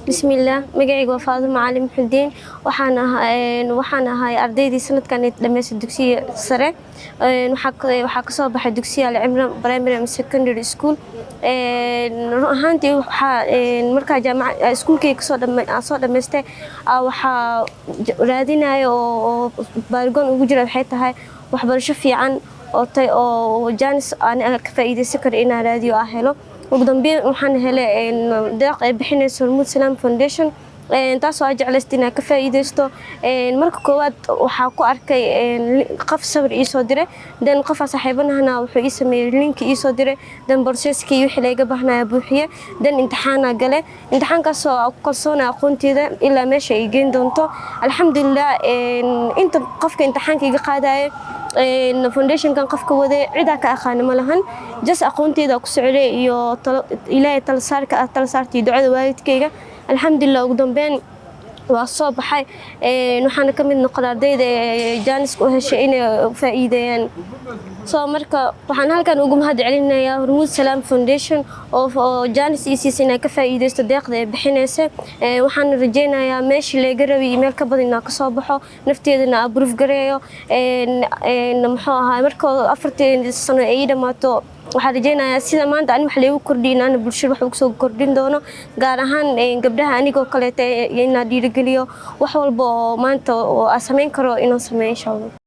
Bismillaah, magacayga waa Faadimo Cali Muxudiin. Waxaan ahay ardaydii sanadkan dhameystay dugsiga sare. Waxaa kasoo baxay dugsiga Alcimran Primary and Secondary School. Run ahaantii, waxaa markaa jaamac iskuulkayga kasoo soo dhameystay, waxaa raadinaya oo baarigoon ugu jira waxay tahay waxbarasho fiican oo tay oo jaanis aan ka faa'iideysan karo inaan raadiyo ah helo. Ugu dambeyn waxaan helay deeq ay bixinayso Hormuud Salaam Foundation, taasoo aan jeclaystay inaan ka faa'iideysto. Marka koowaad waxaa ku arkay qof sawir ii soo diray, then qofaa saaxiibanahana wuxuu ii sameeyey link ii soo diray, then processkii wixii layga baahnaya buuxiye, then imtixaana gale, imtixaankaasoo aan ku kalsoonaya aqoonteeda ilaa meesha ay geyn doonto. Alxamdulilah, inta qofka imtixaanka iga qaadaya, foundationkan qofka waday, cidaa ka aqaana ma lahan, just aqoonteeda ku socday iyo Ilaahay tala saarka tala saartay, ducada waalidkayga. Alxamdulilah, ugu dambeyn waa soo baxay. Waxaana ka mid noqon ardayda jaaniska u heshay inay faa'iideeyaan. Soo marka waxaan halkan ugu mahad celinayaa Hormuud Salaam Foundation oo jaanis ii siisay inaan ka faa'iideysto deeqda ay bixinaysa. Waxaan rajeynayaa meeshii laga rabay iyo meel ka badan inaan kasoo baxo, nafteedana aan proof gareeyo. Muxuu ahaa, marka 4-tii sano ay ii dhammaato, waxaan rajeynayaa sida maanta ani wax laygu kordhiyo inaana bulshada wax ugu soo kordhin doono, gaar ahaan gabdhaha anigoo kaleeta, inaan dhiirigeliyo wax walba oo maanta oo aan samayn karo inaan sameeyo, insha Allah.